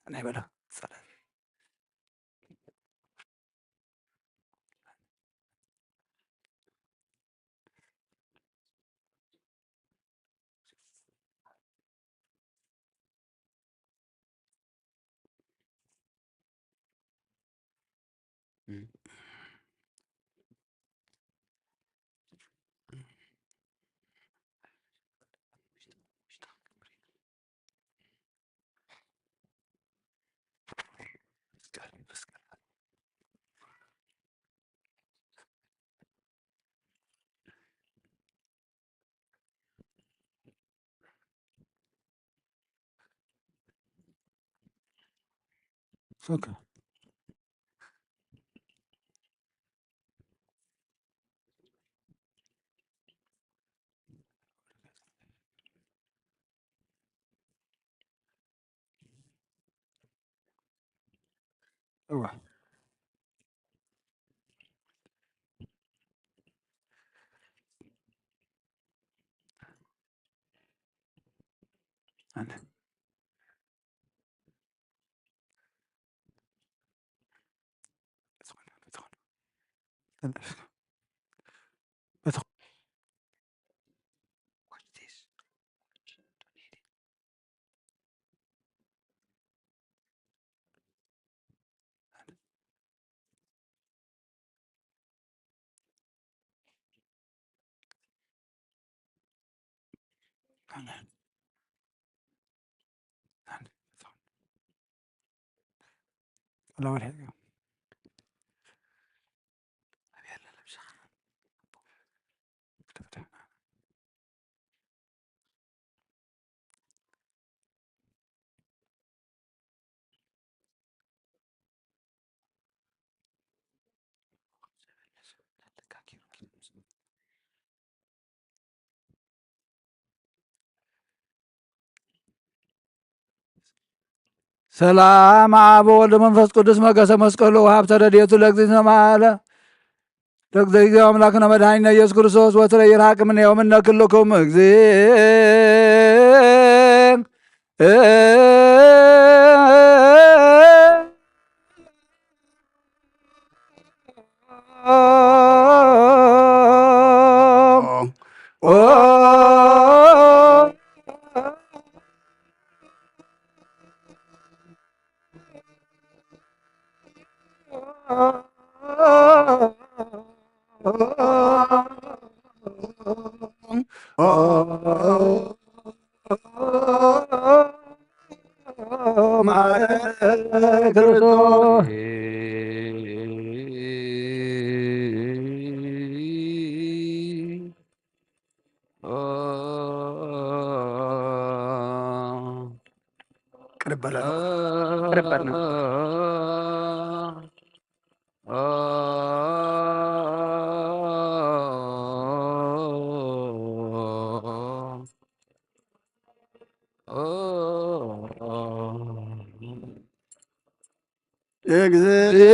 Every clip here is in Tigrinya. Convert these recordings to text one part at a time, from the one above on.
ናይ በላ ጸሎት። ኦኬ። እዋ። ኣነ። ሰላም አብ ወወልድ መንፈስ ቅዱስ። መገሰ መስቀሉ ወሀብተ ረድኤቱ ለእግዚእነ ማለ ለእግዚእነ አምላክነ መድኃኒነ ኢየሱስ ክርስቶስ ወትረ ይርሐቅ እምኔሆሙ እምነ ኩልክሙ እግዚእ። ማረ ክርስቶስ። ቅርብ በል፣ ቅርብ በል ነው። እግዚእ።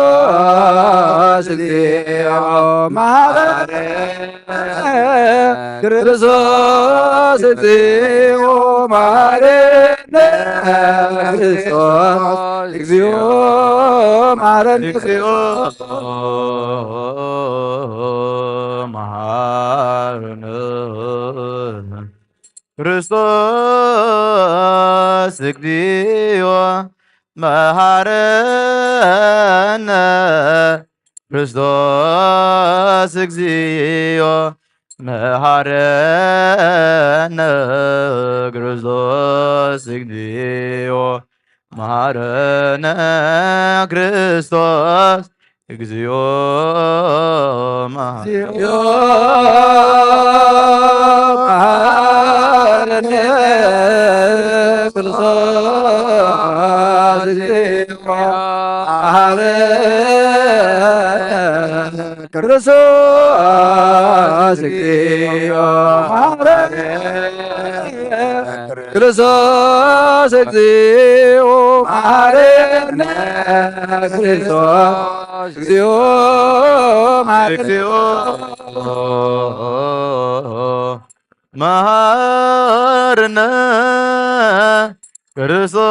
ክርስቶስ እግዚኦ መሐረነ። ክርስቶስ እግዚኦ መሐረነ። ክርስቶስ እግዚኦ መሐረነ። እግዚኦ መሐረነ። ክርስቶስ እግዚኦ መሐረነ። ክርስቶስ እግዚኦ መሐረነ። ክርስቶስ እግዚኦ መሐረነ። ክርስቶስ እግዚኦ መሐ- እግዚኦ መሐረነ። ክርስቶስ እግዚኦ መሐረነ። ክርስቶስ እግዚኦ መሐረነ። ክርስቶስ እግዚኦ መሐረነ። ክርስቶስ እግዚኦ መሐረነ። እግዚኦ መሐረነ። ክርስቶስ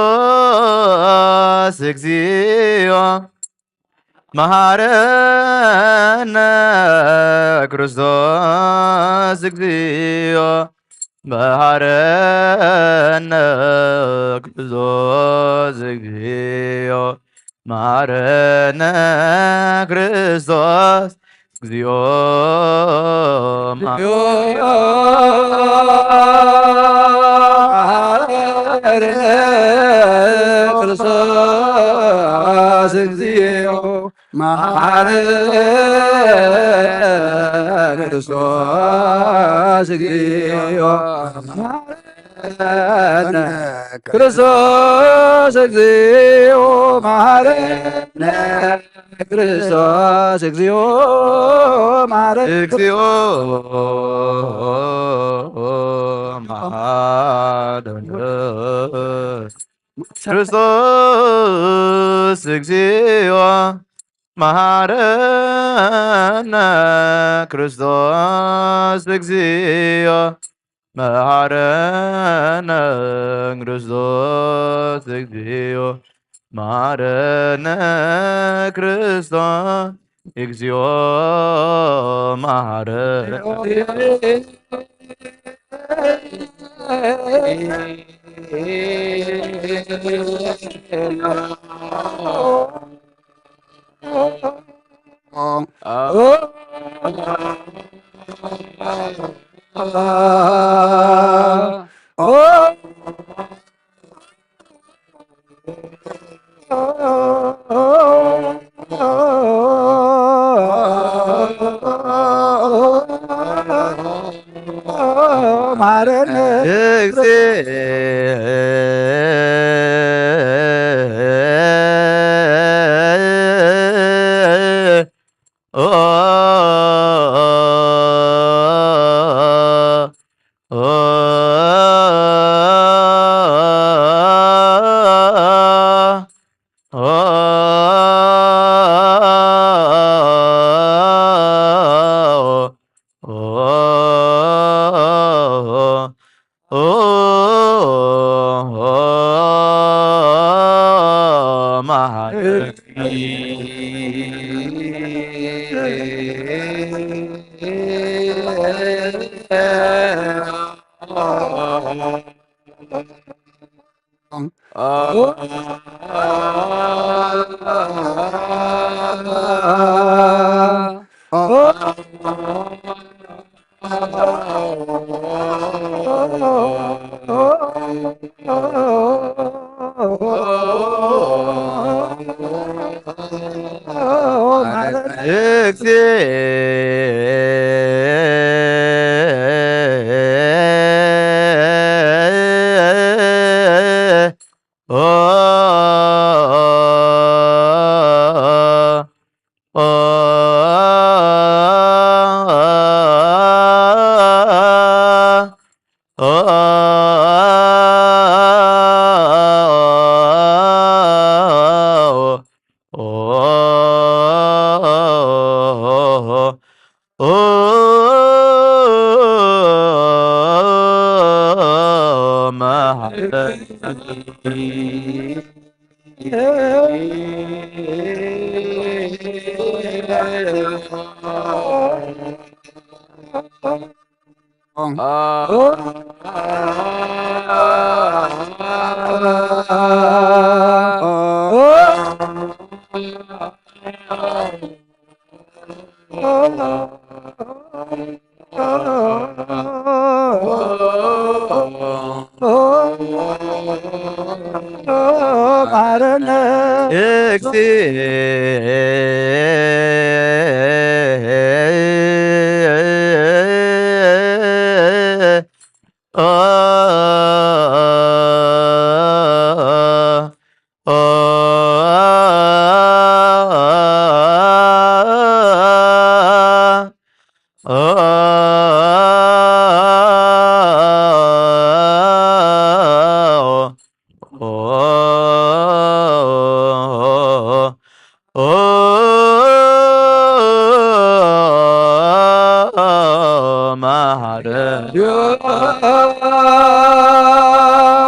እግዚኦ መሐረነ። ክርስቶስ እግዚኦ መሐረነ። ክርስቶስ እግዚኦ መሐረነ። ክርስቶስ እግዚኦ መሐ- ክርስቶስ እግዚኦ መሐረነ። ክርስቶስ እግዚኦ መሐረነ። ክርስቶስ እግዚኦ መሐረነ። ክርስቶስ እግዚኦ መሐረነ። እግዚኦ መሐረነ። ክርስቶስ እግዚኦ መሐረነ። ክርስቶስ እግዚኦ መሐረነ። ክርስቶስ እግዚኦ መሐረነ። ክርስቶስ እግዚኦ መሐረነ። ማረነ።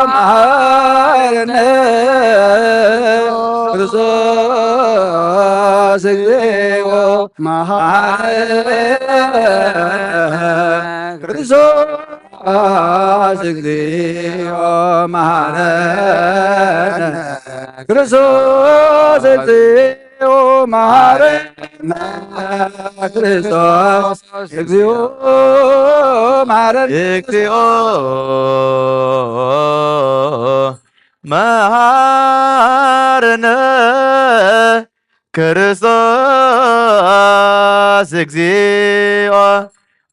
መሓረነ ክርስቶስ እግዚኦ መሓረነ ክርስቶስ እግዚኦ መሓረነ ክርስቶስ እግዚኦ መሓረነ ክርስቶስ እግዚኦ መሓረነ እግዚኦ መሓረነ ክርስቶስ እግዚኦ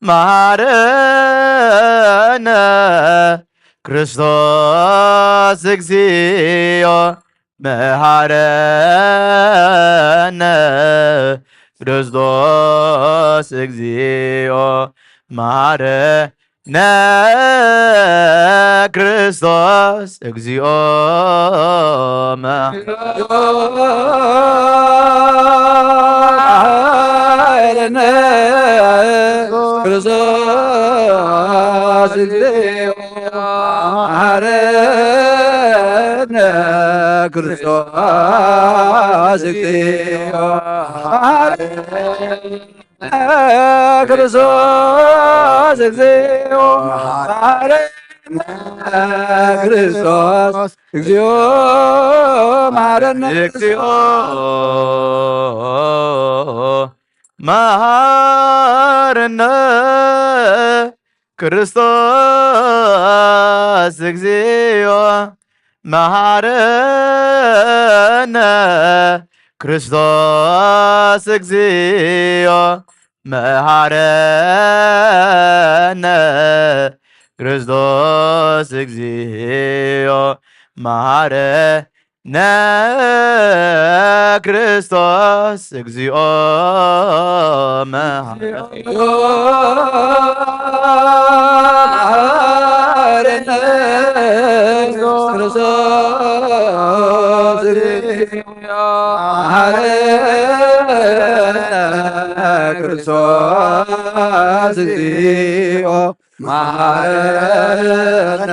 መሓረነ ክርስቶስ እግዚኦ መሓረነ ክርስቶስ እግዚኦ መሓረነ ክርስቶስ እግዚኦ መሓረነ ክርስቶስ እግዚኦ መሓረነ ክርስቶስ እግዚኦ መሓረነ ክርስቶስ እግዚኦ መሓረነ ክርስቶስ እግዚኦ መሓረነ እግዚኦ መሓረነ ክርስቶስ እግዚኦ መሓረነ ክርስቶስ እግዚኦ መሓረነ ክርስቶስ እግዚኦ መሓረነ ክርስቶስ እግዚኦ መሓረነ ክርስቶስ መሓረነ ክርስቶስ እግዚኦ መሓረነ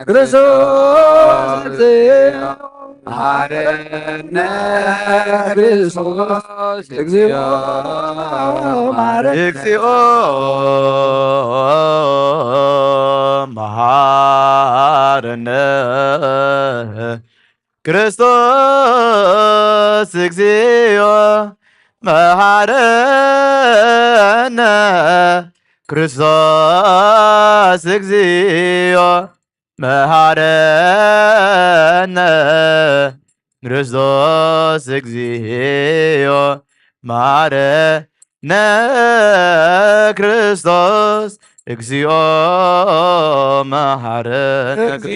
ክርስቶስ መሐረነ ክርስቶስ እግዚኦ መሐረነ። እግዚኦ መሐረነ ክርስቶስ እግዚኦ መሐረነ። ክርስቶስ እግዚኦ መሐረነ። ክርስቶስ እግዚኦ መሐረነ። ክርስቶስ እግዚኦ መሐረነ።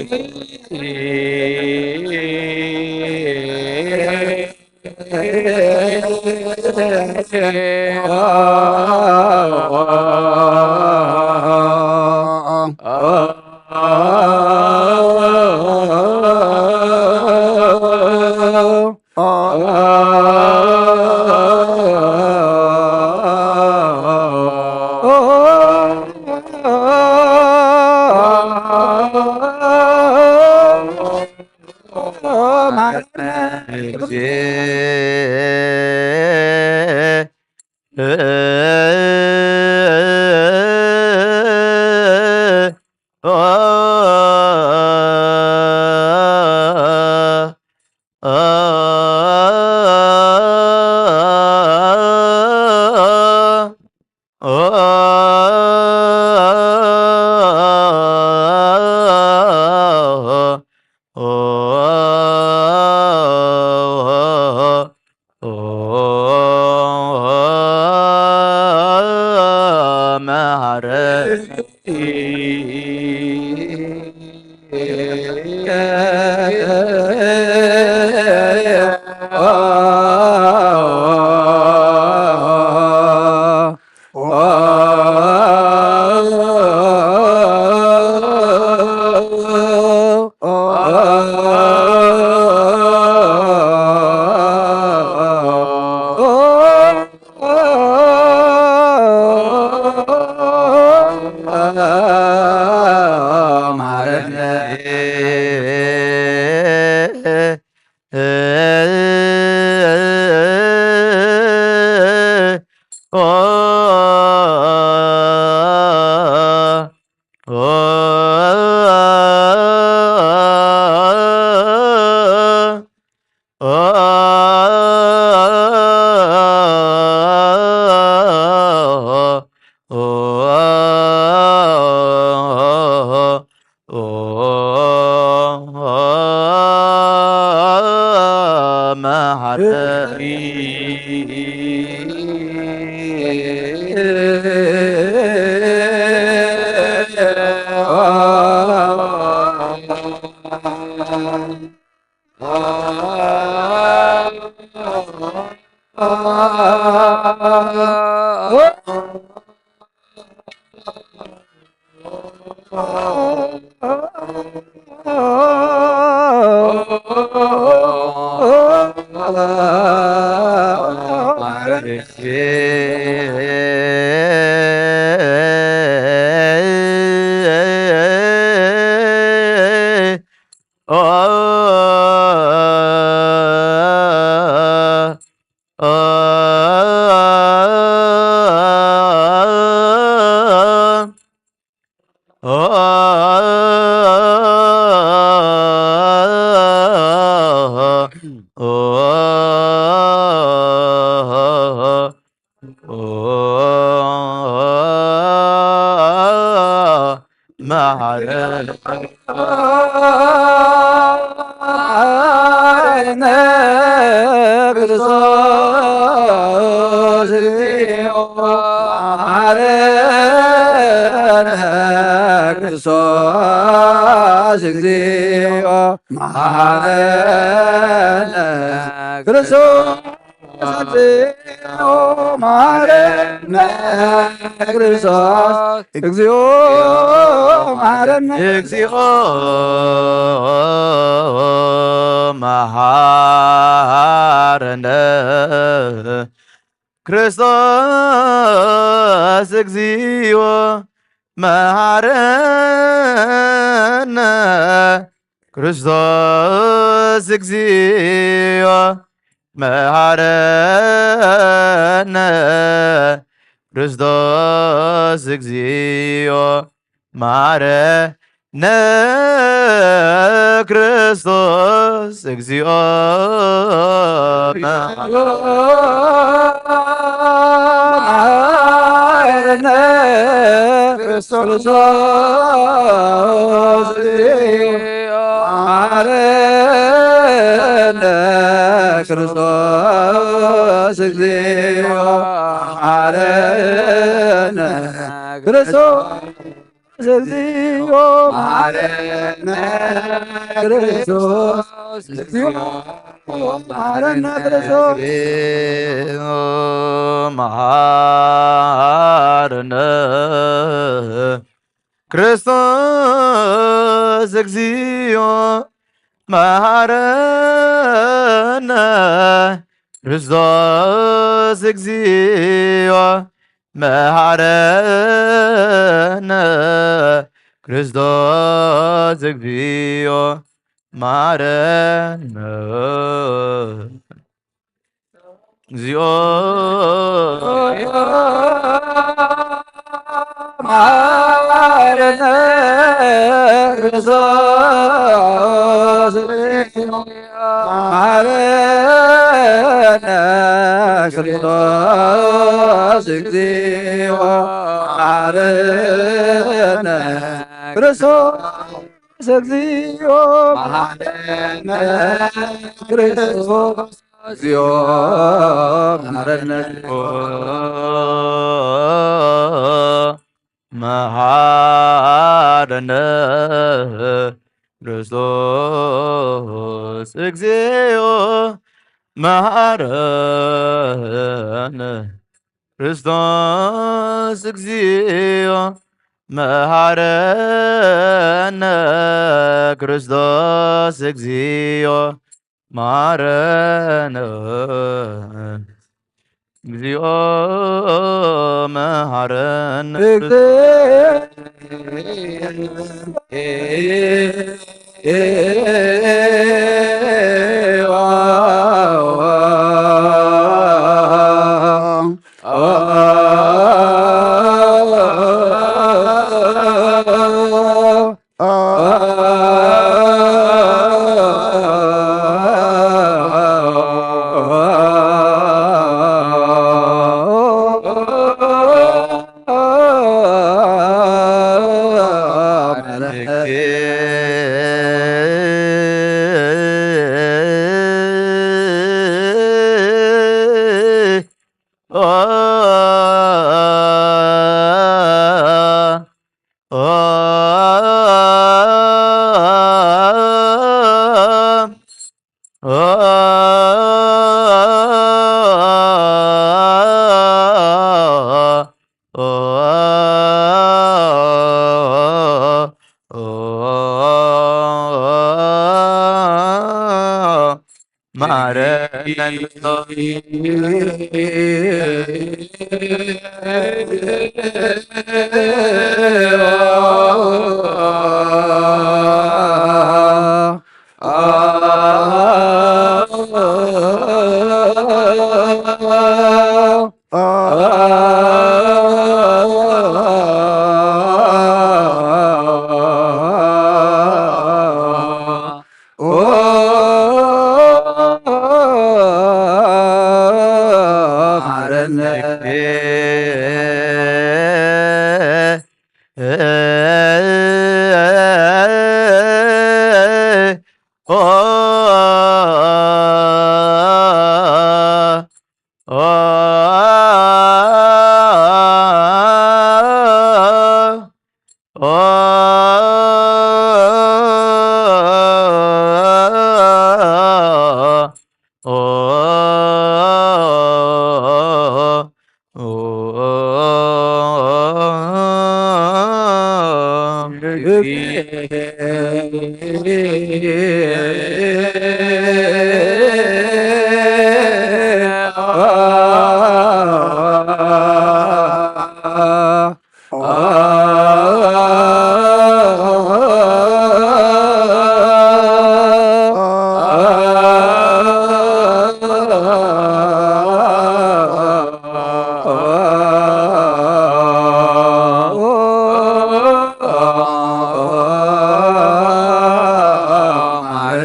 መሐረነ ክርስቶስ እግዚኦ፣ መሐረነ ክርስቶስ እግዚኦ፣ መሐረነ ክርስቶስ መሐረነ ክርስቶስ እግዚኦ መሐረነ። እግዚኦ መሐረነ ክርስቶስ እግዚኦ መሐረነ ክርስቶስ ክርስቶስ እግዚኦ መሐረነ። ክርስቶስ እግዚኦ መሐረነ። ክርስቶስ እግዚኦ መሐረነ። ክርስቶስ እግዚኦ መሐረነ። ክርስቶስ እግዚኦ መሐረነ። ክርስቶስ እግዚኦ መሐረነ። ክርስቶስ እግዚኦ መሐረነ። ክርስቶስ መሐረነ። ክርስቶስ እግዚኦ መሐረነ። ክርስቶስ እግዚኦ መሐረነ። ክርስቶስ እግዚኦ መሐረነ። እግዚኦ መሐረነ። ክርስቶስ መሐረነ። ክርስቶስ እግዚኦ መሐረነ። ክርስቶስ እግዚኦ መሐረነ። ክርስቶስ እግዚኦ መሐረነ። መሐረነ። ክርስቶስ እግዚኦ መሐረነ። ክርስቶስ እግዚኦ መሐረነ። ክርስቶስ እግዚኦ መሐረነ። እግዚኦ መሐረነ። መሐረነ።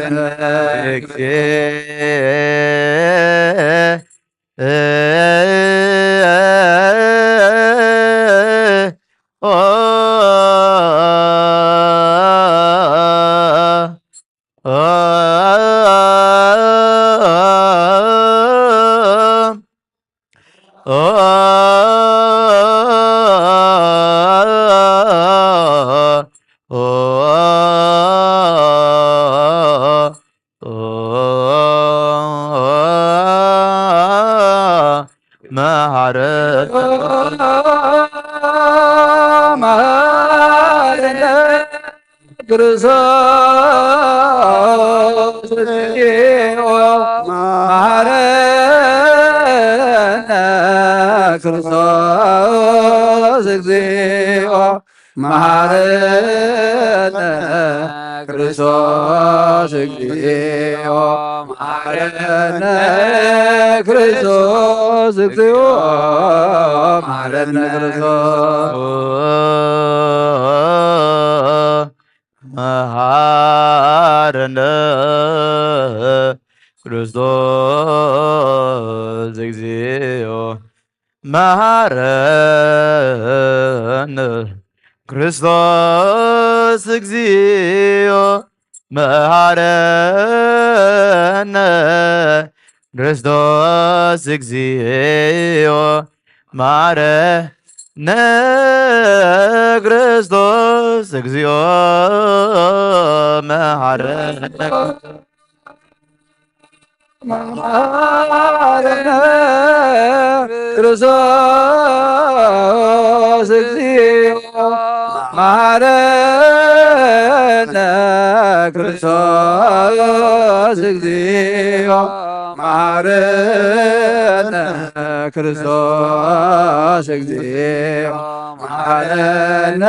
መሐረነ። መሐረ መሐረነ ክርስቶስ እግዚኦ መሐረነ ክርስቶስ እግዚኦ መሐረነ ክርስቶስ እግዚኦ መሐረነ ክርስቶስ እግዚኦ መሐረነ ክርስቶስ መሐረነ ክርስቶስ እግዚኦ መሐረነ ክርስቶስ እግዚኦ መሐረነ ክርስቶስ እግዚኦ መሐረነ ክርስቶስ እግዚኦ መሐረነ መሐረነ ክርስቶስ እግዚኦ መሐረነ ክርስቶስ እግዚኦ መሐረነ ክርስቶስ እግዚኦ መሐረነ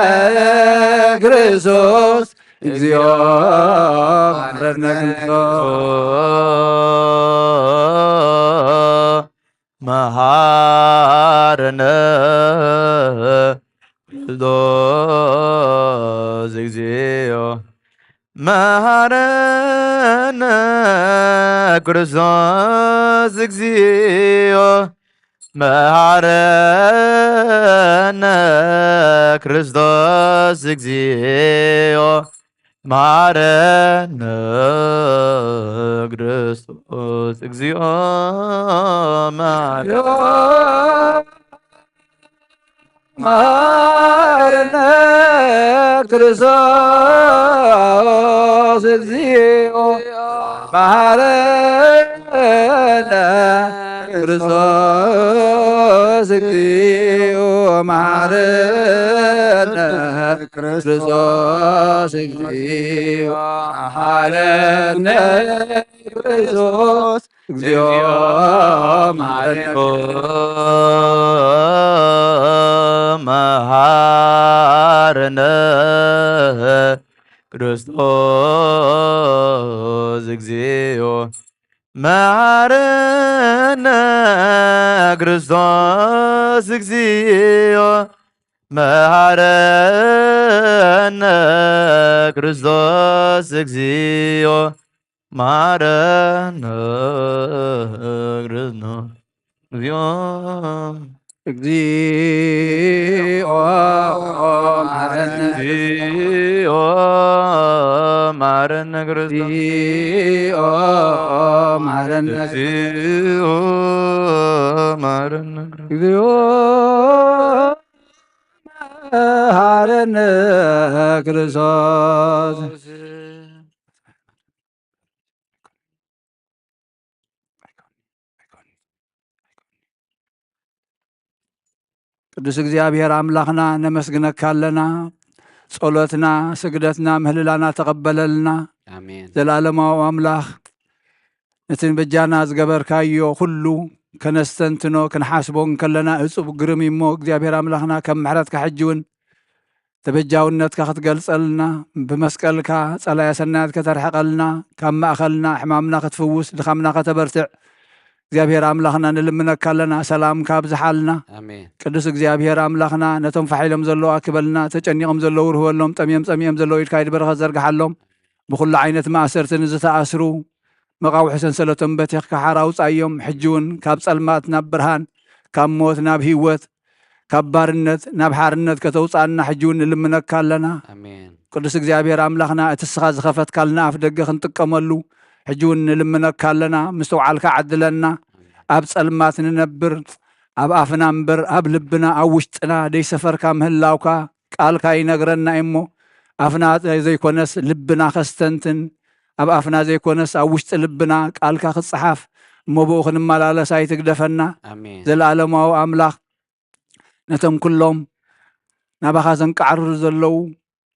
ክርስቶስ እግዚኦ መሐረነ ክርስቶስ መሐረነ ክርስቶስ እግዚኦ መሐረነ ክርስቶስ እግዚኦ መሐረነ ክርስቶስ እግዚኦ መሐረነ ክርስቶስ እግዚኦ መሐረነ መሐረነ ክርስቶስ እግዚኦ መሐረነ ክርስቶስ እግዚኦ መሐረነ ክርስቶስ እግዚኦ መሐረነ ክርስቶስ እግዚኦ መሐረነ መሐረነ ክርስቶስ እግዚኦ መሐረነ ክርስቶስ እግዚኦ መሐረነ ክርስቶስ እግዚኦ መሐረነ ክርስቶስ እግዚኦ እግዚኦ መሐረነ እግዚኦ መሐረነ ክርስቶስ እግዚኦ መሐረነ እግዚኦ መሐረነ ክርስቶስ እግዚኦ መሐረነ ክርስቶስ ቅዱስ እግዚኣብሔር ኣምላኽና ነመስግነካ ኣለና። ጸሎትና፣ ስግደትና፣ ምህልላና ተቐበለልና። ኣሜን። ዘላለማዊ ኣምላኽ ነቲ በጃና ዝገበርካዮ ኩሉ ከነስተንትኖ ክንሓስቦ እንከለና እጹብ ግርም እዩ እሞ እግዚኣብሔር ኣምላኽና ከም ምሕረትካ ሕጂ እውን ተበጃውነትካ ክትገልጸልና ብመስቀልካ ጸላያ ሰናያት ከተርሕቐልና ካብ ማእኸልና ሕማምና ክትፍውስ ድኻምና ከተበርትዕ እግዚኣብሔር ኣምላኽና ንልምነካ ኣለና። ሰላምካ ኣብዝሓልና። ኣሜን። ቅዱስ እግዚኣብሔር ኣምላኽና ነቶም ፋሕ ኢሎም ዘለዉ ኣክበልና፣ ተጨኒቖም ዘለዉ ርህወሎም፣ ጠምዮም ጸሚኦም ዘለዉ ኢድካ ኢድ በረኸት ዘርግሓሎም። ብኹሉ ዓይነት ማእሰርቲ ንዝተኣስሩ መቓውሒ ሰንሰለቶም በቲኽካ ሓራ ኣውጻዮም። ሕጂ እውን ካብ ጸልማት ናብ ብርሃን፣ ካብ ሞት ናብ ህይወት፣ ካብ ባርነት ናብ ሓርነት ከተውጽኣና ሕጂ እውን ንልምነካ ኣለና። ኣሜን። ቅዱስ እግዚኣብሔር ኣምላኽና፣ እቲ እስኻ ዝኸፈትካልና ኣፍ ደገ ክንጥቀመሉ ሕጂ እውን ንልምነካ ኣለና። ምስትውዓልካ ዓድለና። ኣብ ጸልማት ንነብር፣ ኣብ ኣፍና እምበር ኣብ ልብና ኣብ ውሽጥና ደይሰፈርካ ምህላውካ ቃልካ ይነግረና እሞ፣ ኣፍና ዘይኮነስ ልብና ከስተንትን፣ ኣብ ኣፍና ዘይኮነስ ኣብ ውሽጢ ልብና ቃልካ ክጸሓፍ፣ እሞ ብኡ ክንመላለስ ኣይትግደፈና። ኣሜን። ዘለኣለማዊ ኣምላኽ፣ ነቶም ኩሎም ናባኻ ዘንቃዕርሩ ዘለዉ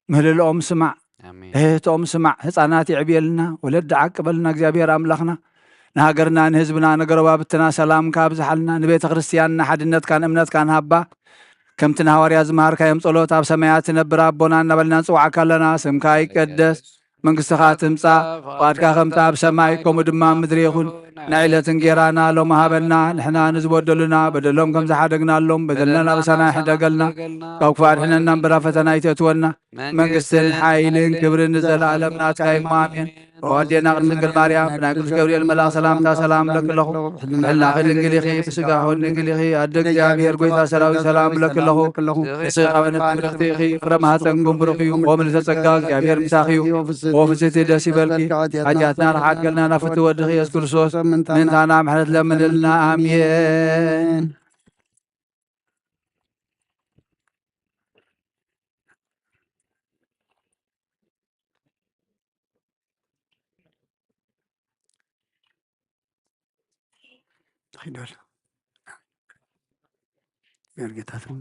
ምህልልኦም ስማዕ፣ ኣሜን። ትሕትኦም ስማዕ፣ ህፃናት የዕብየልና፣ ወለዲ ዓቅበልና እግዚኣብሔር ኣምላኽና። ንሃገርና፣ ንህዝብና፣ ንጎረባብትና ሰላምካ ኣብዝሓልና፣ ንቤተ ክርስቲያንና ሓድነትካን እምነትካን ሃባ። ከምቲ ንሃዋርያ ዝመሃርካዮም ጸሎት፣ ኣብ ሰማያት ትነብር ኣቦና እናበልና ንጽውዓካ ኣለና። ስምካ ይቀደስ፣ መንግስትኻ ትምጻእ፣ ፍቓድካ ከምቲ ኣብ ሰማይ ከምኡ ድማ ኣብ ምድሪ ይኹን። ናይ ዕለት እንጌራና ሎም ሃበና፣ ንሕና ንዝበደሉና በደሎም ከም ዝሓደግናሎም በደልና ናብሳና ይሕደገልና፣ ካብ ክፉእ ኣድሕነና እምበር ኣብ ፈተና ኣይተእትወና። መንግስትን ሓይልን ክብርን ንዘለኣለም ናትካ እዩ፣ ኣሜን። ኣዴና ቅድስት ድንግል ማርያም ብናይ ቅዱስ ገብርኤል መልኣኽ ሰላምታ ሰላም እብለኪ ኣለኹ። ብሕልናኺ ድንግል ኢኺ፣ ብስጋኺ እውን ድንግል ኢኺ። ኣደ እግዚኣብሔር ጎይታ ሰራዊት ሰላም እብለኪ ኣለኹ። ንስኺ ካብ ኣንስቲ ብርኽቲ ኢኺ፣ ፍረ ማህፀንኩም ብሩኽ እዩ። ወምልዕተ ጸጋ እግዚኣብሔር ምሳኺ እዩ። ወፍስቲ ደስ ይበልኪ። ሓጢኣትና ንሓድገልና ናብ ፍትሒ ወድኺ ኢየሱስ ክርስቶስ ምእንታና ምሕረት ለምንልና። ኣሜን። ሄደል ቤርጌታ ትም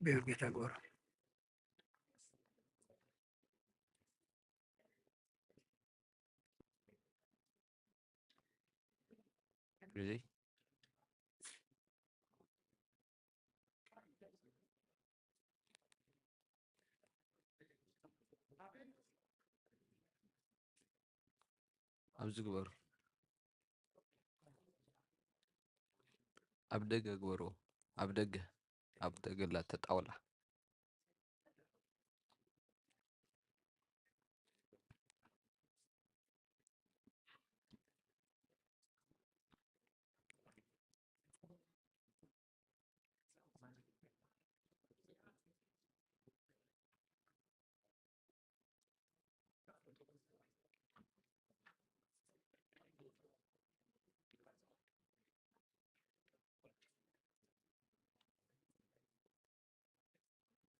ቤርጌታ ጎረ እዚ ኣብዚ ግበሩ። ኣብ ደገ ግበሩ። ኣብ ደገ፣ ኣብ ደገ ላተ ጣውላ።